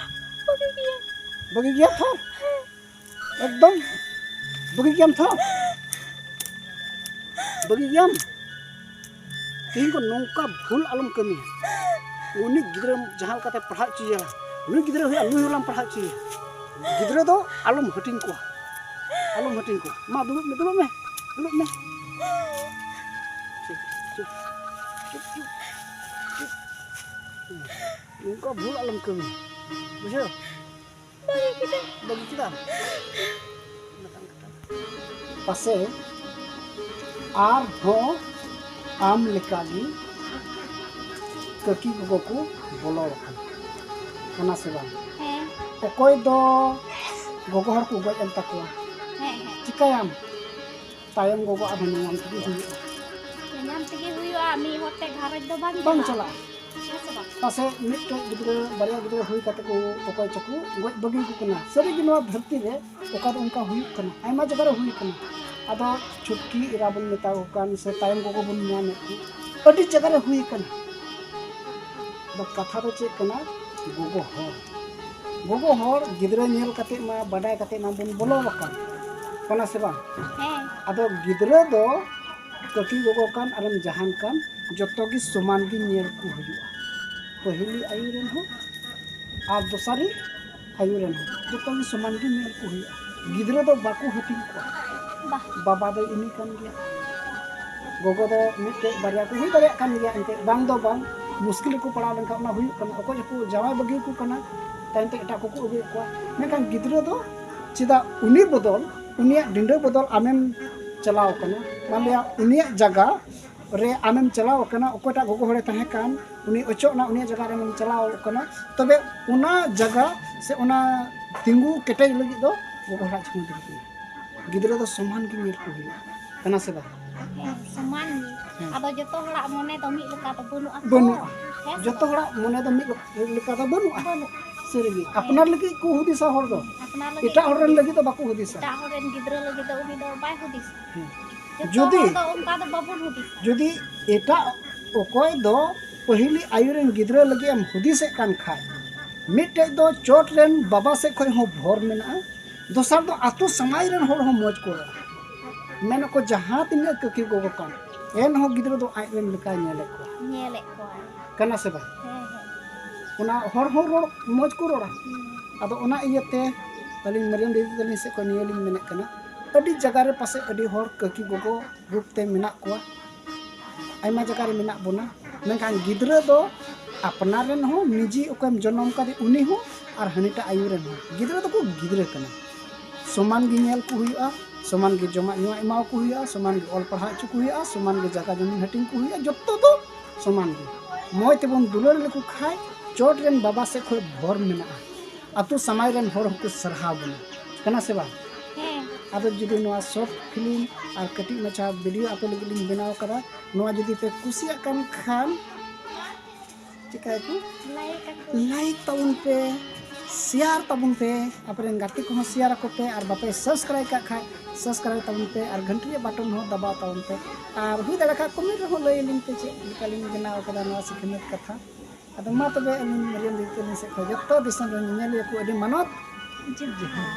ᱵᱟᱹᱜᱤ ᱜᱮᱭᱟ᱾ ᱵᱟᱹᱜᱤ ᱜᱮᱭᱟ ᱛᱚ? ᱮᱠᱫᱚᱢ ᱵᱟᱹᱜᱤ ᱜᱮᱭᱟᱢ ᱛᱚ? ᱵᱟᱹᱜᱤ ᱜᱮᱭᱟᱢ? ᱛᱮᱦᱮᱧ ᱠᱷᱚᱱ ᱱᱚᱝᱠᱟ ᱵᱷᱩᱞ ᱟᱞᱚᱢ ᱠᱟᱹᱢᱤᱭᱟ᱾ ᱩᱱᱤ ᱜᱤᱫᱽᱨᱟᱹ ᱡᱟᱦᱟᱸ ᱞᱮᱠᱟᱛᱮ ᱯᱟᱲᱦᱟᱣ ᱦᱚᱪᱚᱭᱮᱭᱟ, ᱱᱩᱭ ᱜᱤᱫᱽᱨᱟᱹ ᱦᱩᱭᱩᱜᱼᱟ, ᱱᱩᱭ ᱦᱚᱸᱞᱟᱝ ᱯᱟᱲᱦᱟᱣ ᱦᱚᱪᱚᱭᱮᱭᱟ᱾ ᱜᱤᱫᱽᱨᱟᱹ ᱫᱚ ᱟᱞᱚᱢ ᱦᱟᱹᱴᱤᱧ ᱠᱚᱣᱟ, ᱟᱞᱚᱢ ᱦᱟᱹᱴᱤᱧ ᱠᱚᱣᱟ᱾ ᱢᱟ ᱫᱩᱲᱩᱵ ᱢᱮ, ᱫᱩᱲᱩᱵ ᱢᱮ, ᱫᱩᱲᱩᱵ ᱢᱮ᱾ ᱪᱩᱯ, ᱪᱩᱯ, ᱪᱩᱯ, ᱪᱩᱯ, ᱪᱩᱯ᱾ ᱱᱚᱝᱠᱟ ᱵᱷᱩᱞ ᱟᱞᱚᱢ ᱠᱟᱹᱢᱤᱭᱟ, ᱵᱩᱡᱷᱟᱹᱣ? ᱵᱟᱹᱜᱤ ᱠᱮᱫᱟ᱾ ᱵᱟᱹᱜᱤ ᱠᱮᱫᱟ? ᱯᱟᱥᱮ ᱟᱨᱦᱚᱸ ᱟᱢ ᱞᱮᱠᱟᱜᱮ ᱠᱟᱹᱠᱤ ᱜᱚᱜᱚ ᱠᱚ ᱵᱚᱞᱚ ᱟᱠᱟᱱᱟ, ᱠᱟᱱᱟ ᱥᱮ ᱵᱟᱝ? ᱦᱮᱸ᱾ ᱚᱠᱚᱭ ᱫᱚ ᱜᱚᱜᱚ ᱦᱚᱲ ᱠᱚ ᱜᱚᱡ ᱮᱱ ᱛᱟᱠᱚᱣᱟ, ᱦᱮᱸ, ᱦᱮᱸ᱾ ᱪᱤᱠᱟᱹᱭᱟᱢ? ᱛᱟᱭᱚᱢ ᱜᱚᱜᱚ ᱟᱨᱦᱚᱸ ᱧᱟᱧᱟᱢ ᱛᱮᱜᱮ ᱦᱩᱭᱩᱜᱼᱟ᱾ ᱧᱟᱧᱟᱢ ᱛᱮᱜᱮ ᱦᱩᱭᱩᱜᱼᱟ, ᱢᱤᱫ ᱦᱚᱲ ᱛᱮ ᱜᱷᱟᱨᱚᱸᱡᱽ ᱫᱚ ᱵᱟᱝ ᱵᱟᱝ ᱪᱟᱞᱟᱜᱼᱟ᱾ ᱪᱟᱞᱟᱜᱼᱟ᱾ ᱦᱮᱸ ᱥᱮ ᱵᱟᱝ? ᱯᱟᱥᱮᱡ ᱢᱤᱫᱴᱮᱡ ᱜᱤᱫᱽᱨᱟᱹ, ᱵᱟᱨᱭᱟ ᱜᱤᱫᱽᱨᱟᱹ ᱦᱩᱭ ᱠᱟᱛᱮ ᱠᱚ ᱚᱠᱚᱭ ᱪᱚᱠᱚ ᱜᱚᱡ ᱵᱟᱹᱜᱤ ᱠᱚ ᱠᱟᱱᱟ᱾ ᱥᱟᱹᱨᱤᱜᱮ ᱱᱚᱣᱟ ᱫᱷᱟᱹᱨᱛᱤ ᱨᱮ ᱚᱠᱟ ᱫᱚ ᱚᱱᱠᱟ ᱦᱩᱭᱩᱜ ᱠᱟᱱᱟ, ᱟᱭᱢᱟ ᱡᱟᱭᱜᱟ ᱨᱮ ᱦᱩᱭᱩᱜ ᱠᱟᱱᱟ᱾ ᱟᱫᱚ ᱪᱷᱩᱴᱠᱤ ᱮᱨᱟ ᱵᱚᱱ ᱢᱮᱛᱟ ᱠᱚ ᱠᱟᱱ ᱥᱮ ᱛᱟᱭᱚᱢ ᱠᱚᱠᱚ ᱵᱚᱱ ᱧᱟᱢᱮᱫ ᱠᱚ, ᱟᱹᱰᱤ ᱡᱟᱭᱜᱟ ᱨᱮ ᱦᱩᱭ ᱠᱟᱱᱟ᱾ ᱟᱫᱚ ᱠᱟᱛᱷᱟ ᱫᱚ ᱪᱮᱫ ᱠᱟᱱᱟ? ᱜᱚᱜᱚ ᱦᱚᱲ, ᱜᱚᱜᱚ ᱦᱚᱲ ᱜᱤᱫᱽᱨᱟᱹ ᱧᱮᱞ ᱠᱟᱛᱮ ᱢᱟ, ᱵᱟᱰᱟᱭ ᱠᱟᱛᱮ ᱢᱟ ᱵᱚᱱ ᱵᱚᱞᱚ ᱟᱠᱟᱱ, ᱠᱟᱱᱟ ᱥᱮ ᱵᱟᱝ? ᱦᱮᱸ᱾ ᱟᱫᱚ ᱜᱤᱫᱽᱨᱟᱹ ᱫᱚ ᱠᱟᱹᱴᱤᱡ ᱜᱚᱜᱚ ᱠᱟᱱ ᱟᱨᱮᱢ ᱡᱟᱦᱟᱱ ᱠᱟᱱ, ᱡᱚᱛᱚ ᱜᱮ ᱥᱚᱢᱟᱱ ᱜᱮ ᱧᱮᱞ ᱠᱚ ᱦᱩᱭᱩᱜᱼᱟ᱾ ᱯᱟᱹᱦᱤᱞᱤ ᱟᱭᱳ ᱨᱮᱱ ᱦᱚᱸ ᱟᱨ ᱫᱚᱥᱟᱨᱤ ᱟᱭᱳ ᱨᱮᱱ ᱦᱚᱸ ᱡᱚᱛᱚ ᱜᱮ ᱥᱚᱢᱟᱱ ᱜᱮ ᱧᱮᱞ ᱠᱚ ᱦᱩᱭᱩᱜᱼᱟ᱾ ᱜᱤᱫᱽᱨᱟᱹ ᱫᱚ ᱵᱟᱠᱚ ᱦᱟᱹᱴᱤᱧ ᱠᱚᱣᱟ᱾ ᱵᱟ᱾ ᱵᱟᱵᱟ ᱫᱚ ᱤᱱᱟᱹ ᱠᱟᱱ ᱜᱮᱭᱟ, ᱜᱚᱜᱚ ᱫᱚ ᱢᱤᱫᱴᱮᱡ ᱵᱟᱨᱭᱟ ᱠᱚ ᱦᱩᱭ ᱫᱟᱲᱮᱭᱟᱜ ᱠᱟᱱ ᱜᱮᱭᱟ, ᱮᱱᱛᱮᱫ ᱵᱟᱝ ᱫᱚ ᱵᱟᱝ, ᱢᱩᱥᱠᱤᱞ ᱨᱮᱠᱚ ᱯᱟᱲᱟᱣ ᱞᱮᱱᱠᱷᱟᱱ ᱚᱱᱟ ᱦᱩᱭᱩᱜ ᱠᱟᱱᱟ᱾ ᱚᱠᱚᱭ ᱠᱚ ᱡᱟᱶᱟᱭ ᱵᱟᱹᱜᱤ ᱠᱚ ᱠᱟᱱᱟ, ᱛᱟᱭᱚᱢ ᱛᱮ ᱮᱴᱟᱜ ᱠᱚᱠᱚ ᱟᱹᱜᱩᱭᱮᱫ ᱠᱚᱣᱟ, ᱢᱮᱱᱠᱷᱟᱱ ᱜᱤᱫᱽᱨᱟᱹ ᱫᱚ ᱪᱮᱫᱟᱜ ᱩᱱᱤ ᱵᱚᱫᱚᱞ, ᱩᱱᱤᱭᱟᱜ ᱰᱤᱸᱰᱟᱹ ᱵᱚᱫᱚᱞ ᱟᱢᱮᱢ ᱪᱟᱞᱟᱣ ᱟᱠᱟᱱᱟ? ᱢᱟᱱ ᱞᱤᱭᱟ ᱩᱱᱤᱭᱟᱜ ᱡᱟᱭᱜᱟ ᱨᱮ ᱟᱢᱮᱢ ᱪᱟᱞᱟᱣ ᱟᱠᱟᱱᱟ, ᱚᱠᱚᱭᱴᱟᱜ ᱜᱚᱜᱚ ᱦᱚᱲᱮ ᱛᱟᱦᱮᱸ ᱠᱟᱱ, ᱩᱱᱤ ᱚᱪᱚᱜ ᱮᱱᱟ, ᱩᱱᱤᱭᱟᱜ ᱡᱟᱭᱜᱟ ᱨᱮ ᱟᱢᱮᱢ ᱪᱟᱞᱟᱣ ᱟᱠᱟᱱᱟ, ᱛᱚᱵᱮ ᱚᱱᱟ ᱡᱟᱭᱜᱟ ᱥᱮ ᱚᱱᱟ ᱛᱤᱸᱜᱩ ᱠᱮᱴᱮᱡ ᱞᱟᱹᱜᱤᱫ ᱫᱚ ᱜᱚᱜᱚ ᱦᱚᱲᱟᱜ ᱪᱷᱩᱸᱛ ᱫᱚᱨᱠᱟᱨ᱾ ᱜᱤᱫᱽᱨᱟᱹ ᱫᱚ ᱥᱚᱢᱟᱱ ᱜᱮ ᱧᱮᱞ ᱠᱚ ᱦᱩᱭᱩᱜᱼᱟ, ᱠᱟᱱᱟ ᱥᱮ ᱵᱟᱝ? ᱦᱮᱸ, ᱥᱚᱢᱟᱱ ᱜᱮ᱾ ᱦᱮᱸ᱾ ᱟᱫᱚ ᱡᱚᱛᱚ ᱦᱚᱲᱟᱜ ᱢᱚᱱᱮ ᱫᱚ ᱢᱤᱫ ᱞᱮᱠᱟ ᱫᱚ ᱵᱟᱹᱱᱩᱜᱼᱟ ᱛᱚ᱾ ᱵᱟᱹᱱᱩᱜᱼᱟ᱾ ᱦᱮᱸ ᱥᱮ ᱡᱚᱛᱚ ᱵᱟᱝ? ᱦᱚᱲᱟᱜ ᱢᱚᱱᱮ ᱫᱚ ᱢᱤᱫ ᱞᱮᱠᱟ ᱫᱚ ᱵᱟᱹᱱᱩᱜᱼᱟ᱾ ᱵᱟᱹᱱᱩᱜᱼᱟ᱾ ᱥᱟᱹᱨᱤᱜᱮ᱾ ᱦᱮᱸ᱾ ᱟᱯᱱᱟᱨ ᱞᱟᱹᱜᱤᱫ ᱠᱚ ᱦᱩᱫᱤᱥᱟ ᱦᱚᱲ ᱫᱚ᱾ ᱟᱯᱱᱟᱨ ᱞᱟᱹᱜᱤᱫ ᱮᱴᱟᱜ ᱦᱚᱲ ᱨᱮᱱ ᱞᱟᱹᱜᱤᱫ ᱫᱚ ᱵᱟᱠᱚ ᱦᱩᱫᱤᱥᱟ᱾ ᱮᱴᱟᱜ ᱦᱚᱲ ᱨᱮᱱ ᱜᱤᱫᱽᱨᱟᱹ ᱞᱟᱹᱜᱤᱫ ᱫᱚ ᱩᱱᱤ ᱫᱚ ᱵᱟᱭ ᱦᱩᱫᱤᱥᱟ᱾ ᱦᱮᱸ᱾ ᱡᱚᱛᱚ ᱡᱩᱫᱤ ᱦᱚᱲ ᱫᱚ ᱚᱱᱠᱟ ᱫᱚ ᱵᱟᱵᱚᱱ ᱦᱩᱫᱤᱥᱟ᱾ ᱡᱩᱫᱤ ᱮᱴᱟᱜ ᱚᱠᱚᱭ ᱫᱚ ᱯᱟᱹᱦᱤᱞᱤ ᱟᱭᱩ ᱨᱮᱱ ᱜᱤᱫᱽᱨᱟᱹ ᱞᱟᱹᱜᱤᱫ ᱮᱢ ᱦᱩᱫᱤᱥᱮᱫ ᱠᱟᱱ ᱠᱷᱟᱡ, ᱢᱤᱫᱴᱮᱡ ᱫᱚ ᱪᱚᱴ ᱨᱮᱱ ᱵᱟᱵᱟ ᱥᱮᱫ ᱠᱷᱚᱡ ᱦᱚᱸ ᱵᱷᱚᱨ ᱢᱮᱱᱟᱜᱼᱟ, ᱫᱚᱥᱟᱨ ᱫᱚ ᱟᱛᱳ ᱥᱚᱢᱟᱡᱽ ᱨᱮᱱ ᱦᱚᱲ ᱦᱚᱸ ᱢᱚᱡᱽ ᱠᱚ ᱨᱚᱲᱟ᱾ ᱢᱮᱱᱟᱠᱚ ᱡᱟᱦᱟᱸ ᱛᱤᱱᱟᱹᱜ ᱠᱟᱹᱠᱤ ᱜᱚᱜᱚ ᱠᱟᱱ, ᱮᱱᱦᱚᱸ ᱜᱤᱫᱽᱨᱟᱹ ᱫᱚ ᱟᱡ ᱨᱮᱱ ᱞᱮᱠᱟᱭ ᱧᱮᱞᱮᱫ ᱠᱚᱣᱟ᱾ ᱧᱮᱞᱮᱫ ᱠᱚᱣᱟᱭ᱾ ᱠᱟᱱᱟ ᱥᱮ ᱵᱟᱝ? ᱦᱮᱸ, ᱦᱮᱸ᱾ ᱚᱱᱟ ᱦᱚᱲ ᱦᱚᱸ ᱨᱚᱲ ᱢᱚᱡᱽ ᱠᱚ ᱨᱚᱲᱟ᱾ ᱦᱩᱸ᱾ ᱟᱫᱚ ᱚᱱᱟ ᱤᱭᱟᱹᱛᱮ ᱟᱹᱞᱤᱧ ᱢᱟᱨᱤᱭᱟᱢ ᱫᱤᱫᱤ ᱛᱟᱹᱞᱤᱧ ᱥᱮᱫ ᱠᱷᱚᱱ ᱱᱤᱭᱟᱹ ᱞᱤᱧ ᱢᱮᱱᱮᱫ ᱠᱟᱱᱟ, ᱟᱹᱰᱤ ᱡᱟᱭᱜᱟ ᱨᱮ ᱯᱟᱥᱮᱡ ᱟᱹᱰᱤ ᱦᱚᱲ ᱠᱟᱹᱠᱤ ᱜᱚᱜᱚ ᱨᱩᱯ ᱛᱮ ᱢᱮᱱᱟᱜ ᱠᱚᱣᱟ, ᱟᱭᱢᱟ ᱡᱟᱭᱜᱟ ᱨᱮ ᱢᱮᱱᱟᱜ ᱵᱚᱱᱟ, ᱢᱮᱱᱠᱷᱟᱱ ᱜᱤᱫᱽᱨᱟᱹ ᱫᱚ ᱟᱯᱱᱟᱨ ᱨᱮᱱ ᱦᱚᱸ, ᱱᱤᱡᱮ ᱚᱠᱚᱭᱮᱢ ᱡᱚᱱᱚᱢ ᱠᱟᱫᱮ ᱩᱱᱤ ᱦᱚᱸ, ᱟᱨ ᱦᱟᱹᱱᱤᱴᱟᱜ ᱟᱭᱩ ᱨᱮᱱ ᱦᱚᱸ, ᱜᱤᱫᱽᱨᱟᱹ ᱫᱚᱠᱚ ᱜᱤᱫᱽᱨᱟᱹ ᱠᱟᱱᱟ᱾ ᱥᱚᱢᱟᱱ ᱜᱮ ᱧᱮᱞ ᱠᱚ ᱦᱩᱭᱩᱜᱼᱟ, ᱥᱚᱢᱟᱱ ᱜᱮ ᱡᱚᱢᱟᱜ ᱧᱩᱣᱟᱜ ᱮᱢᱟᱣᱟᱠᱚ ᱦᱩᱭᱩᱜᱼᱟ, ᱥᱚᱢᱟᱱ ᱜᱮ ᱚᱞ ᱯᱟᱲᱦᱟᱣ ᱦᱚᱪᱚ ᱠᱚ ᱦᱩᱭᱩᱜᱼᱟ, ᱥᱚᱢᱟᱱ ᱜᱮ ᱡᱟᱭᱜᱟ ᱡᱚᱢᱤᱱ ᱦᱟᱹᱴᱤᱧ ᱠᱚ ᱦᱩᱭᱩᱜᱼᱟ, ᱡᱚᱛᱚ ᱫᱚ ᱥᱚᱢᱟᱱ ᱜᱮ᱾ ᱢᱚᱡᱽ ᱛᱮᱵᱚᱱ ᱫᱩᱞᱟᱹᱲ ᱞᱮᱠᱚ ᱠᱷᱟᱡ ᱪᱚᱴ ᱨᱮᱱ ᱵᱟᱵᱟ ᱥᱮᱫ ᱠᱷᱚᱡ ᱵᱷᱚᱨ ᱢᱮᱱᱟᱜᱼᱟ᱾ ᱟᱛᱳ ᱥᱟᱢᱟᱡᱽ ᱨᱮᱱ ᱦᱚᱲ ᱦᱚᱸᱠᱚ ᱥᱟᱨᱦᱟᱣ ᱵᱚᱱᱟ, ᱠᱟᱱᱟ ᱥᱮ ᱵᱟᱝ? ᱦᱮᱸ᱾ ᱟᱫᱚ ᱡᱩᱫᱤ ᱱᱚᱣᱟ short film ᱟᱨ ᱠᱟᱹᱴᱤᱡ ᱢᱟᱪᱷᱟ video ᱟᱯᱮ ᱞᱟᱹᱜᱤᱫ ᱞᱤᱧ ᱵᱮᱱᱟᱣ ᱠᱟᱫᱟ, ᱱᱚᱣᱟ ᱡᱩᱫᱤ ᱯᱮ ᱠᱩᱥᱤᱭᱟᱜ ᱠᱟᱱ ᱠᱷᱟᱱ, ᱪᱤᱠᱟᱹᱭᱟᱠᱚ? Like ᱟᱠᱚ᱾ Like ᱛᱟᱵᱚᱱ ᱯᱮ, share ᱛᱟᱵᱚᱱ ᱯᱮ, ᱟᱯᱮ ᱨᱮᱱ ᱜᱟᱛᱮ ᱠᱚᱦᱚᱸ share ᱟᱠᱚ ᱯᱮ, ᱟᱨ ᱵᱟᱯᱮ subscribe ᱠᱟᱜ ᱠᱷᱟᱡ subscribe ᱛᱟᱵᱚᱱ ᱯᱮ, ᱟᱨ ᱜᱷᱟᱱᱴᱤ ᱨᱮᱭᱟᱜ button ᱦᱚᱸ ᱫᱟᱵᱟᱣ ᱛᱟᱵᱚᱱ ᱯᱮ᱾ ᱟᱨ ᱦᱩᱭ ᱫᱟᱲᱮ ᱠᱷᱟᱡ comment ᱨᱮᱦᱚᱸ ᱞᱟᱹᱭ ᱟᱹᱞᱤᱧ ᱯᱮ ᱪᱮᱫ ᱞᱮᱠᱟᱞᱤᱧ ᱵᱮᱱᱟᱣ ᱠᱟᱫᱟ ᱱᱚᱣᱟ ᱥᱤᱠᱷᱱᱟᱹᱛ ᱠᱟᱛᱷᱟ᱾ ᱟᱫᱚ ᱢᱟ ᱛᱚᱵᱮ ᱟᱹᱞᱤᱧ ᱢᱟᱨᱤᱭᱟᱢ ᱫᱤᱫᱤ ᱛᱟᱹᱞᱤᱧ ᱥᱮᱫ ᱠᱷᱚᱱ ᱡᱚᱛᱚ ᱫᱤᱥᱚᱢ ᱨᱮᱱ ᱧᱮᱧᱮᱞᱤᱭᱟᱹ ᱠᱚ ᱟᱹᱰᱤ ᱢᱟᱱᱚᱛ ᱡᱚᱦᱟᱨ᱾